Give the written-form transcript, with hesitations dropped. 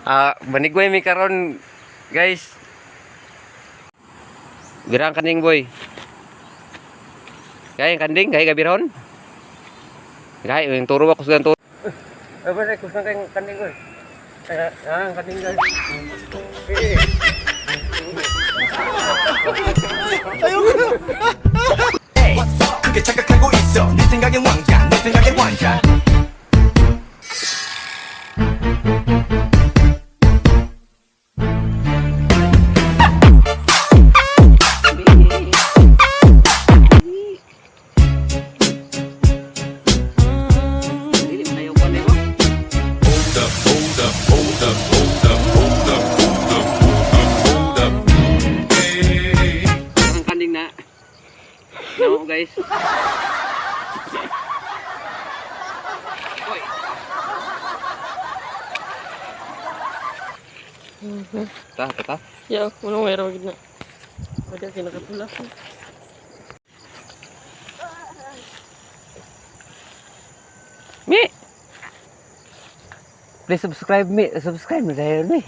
Ah, banigway mi karon, guys. Birang kanding, boy. Gay ang kanding, gay gabirhon. Gay yung turo ako sa turo. Eh, ba kusang kay kanding, boy. Eh, ah, ang kanding, guys. 그게 착각하고 있어 네 생각엔 왕자 내 생각엔 왕자. Dili man tayo kuan mo. Hold up, hold up, hold up, hold up, hold up, hold up, hold up, hold up. Hey. Ang kanding na. Namo, guys. Oy. Ta, ta, ta. Ya, unang meron gid na. Pwede kinakatulak. Mi. Please subscribe me. Subscribe me dahil mi.